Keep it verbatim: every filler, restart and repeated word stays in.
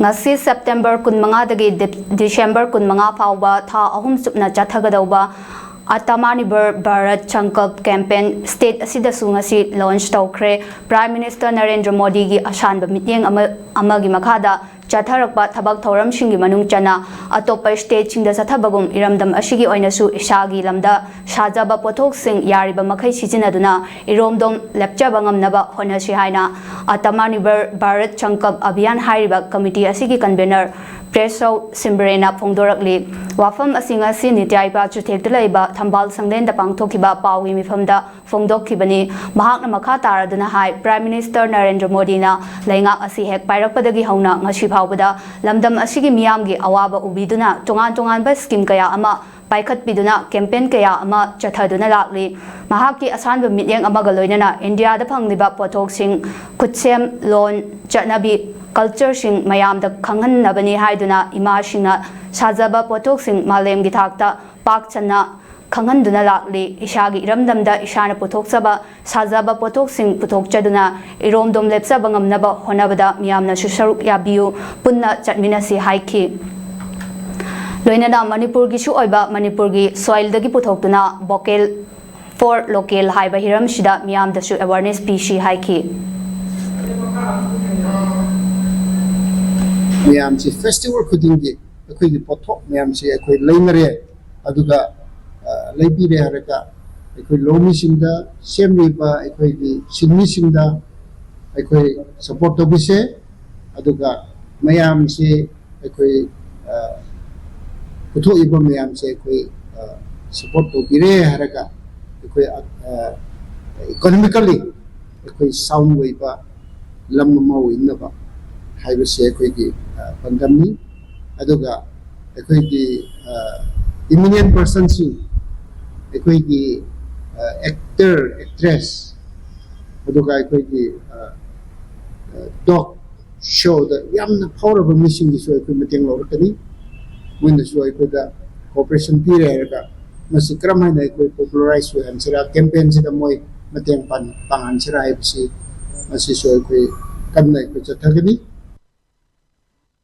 ꯉꯁꯤ September ꯀꯨꯟꯃꯉꯥꯗꯒꯤ deep-, December ꯀꯨꯟꯃꯉꯥ ꯐꯥꯎꯕ ꯊꯥ ꯑꯍꯨꯝ ꯆꯨꯞꯅ ꯆꯠꯊꯒꯗꯧꯕ Atmanirbhar Bharat Sankalp Campaign state ꯑꯁꯤꯗꯁꯨ ꯉꯁꯤ launch ꯇꯧꯈ꯭ꯔꯦ꯫ Prime Minister ꯅꯔꯦꯟꯗ꯭ꯔ ꯃꯣꯗꯤꯒꯤ ꯑꯁꯥꯟꯕ ꯃꯤꯠꯌꯦꯡ ꯑꯃ, ꯑꯃꯒꯤ ꯃꯈꯥꯗ ꯆꯠꯊꯔꯛꯄ ꯊꯕꯛ ꯊꯧꯔꯝꯁꯤꯡꯒꯤ ꯃꯅꯨꯡ ꯆꯟꯅ ꯑꯇꯣꯞꯄ stateꯁꯤꯡꯗ ꯆꯠꯊꯕꯒꯨꯝ ꯏꯔꯝꯗꯝ ꯑꯁꯤꯒꯤ ꯑꯣꯏꯅꯁꯨ ꯏꯁꯥꯒꯤ ꯂꯝꯗ ꯁꯥꯖꯕ ꯄꯣꯠꯊꯣꯛꯁꯤꯡ ꯌꯥꯔꯤꯕ ꯃꯈꯩ ꯁꯤꯖꯤꯟꯅꯗꯨꯅ ꯏꯔꯣꯝꯗꯣꯝ ꯂꯦꯞꯆꯕ ꯉꯝꯅꯕ ꯍꯣꯠꯅꯁꯤ ꯍꯥꯏꯅ Atmanirbhar Bharat Sankalp Abhiyan ꯍꯥꯏꯔꯤꯕ committee ꯑꯁꯤꯒꯤ convener ꯄ꯭ꯔꯦꯁꯧ ꯁꯤꯝꯕꯔꯦꯅ ꯐꯣꯡꯗꯣꯔꯛꯂꯤ꯫ ꯋꯥꯐꯝ ꯑꯁꯤ ꯉꯁꯤ ꯅꯤꯇ꯭ꯌꯥꯏꯄꯥ ꯆꯨꯊꯦꯛꯇ ꯂꯩꯕ ꯊꯝꯕꯥꯜ ꯁꯪꯂꯦꯟꯗ ꯄꯥꯡꯊꯣꯛꯈꯤꯕ ꯄꯥꯎꯒꯤ ꯃꯤꯐꯝꯗ ꯐꯣꯡꯗꯣꯛꯈꯤꯕꯅꯤ꯫ ꯃꯍꯥꯛꯅ ꯃꯈꯥ ꯇꯥꯔꯗꯨꯅ ꯍꯥꯏ, Prime Minister ꯅꯔꯦꯟꯗ꯭ꯔ ꯃꯣꯗꯤꯅ ꯂꯩꯉꯥꯛ ꯑꯁꯤ ꯍꯦꯛ ꯄꯥꯏꯔꯛꯄꯗꯒꯤ ꯍꯧꯅ ꯉꯁꯤ ꯐꯥꯎꯕꯗ ꯂꯝꯗꯝ ꯑꯁꯤꯒꯤ ꯃꯤꯌꯥꯝꯒꯤ ꯑꯋꯥꯕ ꯎꯕꯤꯗꯨꯅ ꯇꯣꯉꯥꯟ ꯇꯣꯉꯥꯟꯕ scheme ꯀꯌꯥ ꯑꯃ ꯄꯥꯏꯈꯠꯄꯤꯗꯨꯅ campaign ꯀꯌꯥ ꯑꯃ ꯆꯠꯊꯗꯨꯅ ꯂꯥꯛꯂꯤ꯫ ꯃꯍꯥꯛꯀꯤ ꯑꯁꯥꯟꯕ ꯃꯤꯠꯌꯦꯡ ꯑꯃꯒ ꯂꯣꯏꯅꯅ ꯏꯟꯗꯤꯌꯥꯗ ꯐꯪꯂꯤꯕ ꯄꯣꯠꯊꯣꯛꯁꯤꯡ, ꯈꯨꯠꯁꯦꯝ, ꯂꯣꯟ, ꯆꯠꯅꯕꯤ, cultureꯁꯤꯡ ꯃꯌꯥꯝꯗ ꯈꯪꯍꯟꯅꯕꯅꯤ ꯍꯥꯏꯗꯨꯅ ꯏꯃꯥꯁꯤꯡꯅ ꯁꯥꯖꯕ ꯄꯣꯠꯊꯣꯛꯁꯤꯡ ꯃꯥꯂꯦꯝꯒꯤ ꯊꯥꯛꯇ ꯄꯥꯛ ꯆꯟꯅ ꯈꯪꯍꯟꯗꯨꯅ ꯂꯥꯛꯂꯤ꯫ ꯏꯁꯥꯒꯤ ꯏꯔꯝꯗꯝꯗ ꯏꯁꯥꯅ ꯄꯨꯊꯣꯛꯆꯕ ꯁꯥꯖꯕ ꯄꯣꯠꯊꯣꯛꯁꯤꯡ ꯄꯨꯊꯣꯛꯆꯗꯨꯅ ꯏꯔꯣꯝꯗꯣꯝ ꯂꯦꯞꯆꯕ ꯉꯝꯅꯕ ꯍꯣꯠꯅꯕꯗ ꯃꯤꯌꯥꯝꯅꯁꯨ ꯁꯔꯨꯛ ꯌꯥꯕꯤꯌꯨ, ꯄꯨꯟꯅ ꯆꯠꯃꯤꯟꯅꯁꯤ ꯍꯥꯏꯈꯤ꯫ ꯂꯣꯏꯅꯅ ꯃꯅꯤꯄꯨꯔꯒꯤꯁꯨ ꯑꯣꯏꯕ ꯃꯅꯤꯄꯨꯔꯒꯤ soilꯗꯒꯤ ꯄꯨꯊꯣꯛꯇꯨꯅ Vocal for Local ꯍꯥꯏꯕ ꯍꯤꯔꯝꯁꯤꯗ ꯃꯤꯌꯥꯝꯗꯁꯨ awareness ꯄꯤꯁꯤ ꯍꯥꯏꯈꯤ꯫ ꯃꯌꯥꯝꯁꯤ festival ꯈꯨꯗꯤꯡꯒꯤ ꯑꯩꯈꯣꯏꯒꯤ ꯄꯣꯠꯊꯣꯛ ꯃꯌꯥꯝꯁꯤ ꯑꯩꯈꯣꯏ ꯂꯩꯅꯔꯦ, ꯑꯗꯨꯒ, ꯑ, ꯂꯩꯕꯤꯔꯦ ꯍꯥꯏꯔꯒ ꯑꯩꯈꯣꯏ ꯂꯧꯃꯤꯁꯤꯡꯗ, ꯁꯦꯝꯂꯤꯕ ꯑꯩꯈꯣꯏꯒꯤ ꯁꯤꯟꯃꯤꯁꯤꯡꯗ ꯑꯩꯈꯣꯏ support ꯇꯧꯕꯤꯁꯦ꯫ ꯑꯗꯨꯒ ꯃꯌꯥꯝꯁꯤ ꯑꯩꯈꯣꯏ, ꯑ, ꯄꯨꯊꯣꯛꯏꯕ ꯃꯌꯥꯝꯁꯦ ꯑꯩꯈꯣꯏ, ꯑ, support ꯇꯧꯕꯤꯔꯦ ꯍꯥꯏꯔꯒ ꯑꯩꯈꯣꯏ, ꯑ, economically ꯑꯩꯈꯣꯏ sound ꯑꯣꯏꯕ ꯂꯝ ꯑꯃ ꯑꯣꯏꯅꯕ ꯍꯥꯏꯕꯁꯦ ꯑꯩꯈꯣꯏꯒꯤ, ꯑ, ꯄꯥꯟꯗꯝꯅꯤ꯫ ꯑꯗꯨꯒ ꯑꯩꯈꯣꯏꯒꯤ, ꯑ, eminent personꯁꯤꯡ, ꯑꯩꯈꯣꯏꯒꯤ, ꯑ, actor, actress, ꯑꯗꯨꯒ ꯑꯩꯈꯣꯏꯒꯤ, ꯑ, ꯑ, talk showꯗ ꯌꯥꯝꯅ ꯐꯥꯎꯔꯕ ꯃꯤꯁꯤꯡꯒꯤꯁꯨ ꯑꯩꯈꯣꯏ ꯃꯇꯦꯡ ꯂꯧꯔꯛꯀꯅꯤ꯫ ꯃꯣꯏꯅꯁꯨ ꯑꯩꯈꯣꯏꯗ cooperation ꯄꯤꯔꯦ ꯍꯥꯏꯔꯒ ꯃꯁꯤ ꯀꯔꯝ ꯍꯥꯏꯅ ꯑꯩꯈꯣꯏ popularize ꯑꯣꯏꯍꯟꯁꯤꯔꯥ, campaignꯁꯤꯗ ꯃꯣꯏ ꯃꯇꯦꯡ ꯄꯥꯡ-, ꯄꯥꯡꯍꯟꯁꯤꯔꯥ ꯍꯥꯏꯕꯁꯤ ꯃꯁꯤꯁꯨ ꯑꯩꯈꯣꯏ ꯀꯟꯅ ꯑꯩꯈꯣꯏ ꯆꯠꯊꯒꯅꯤ꯫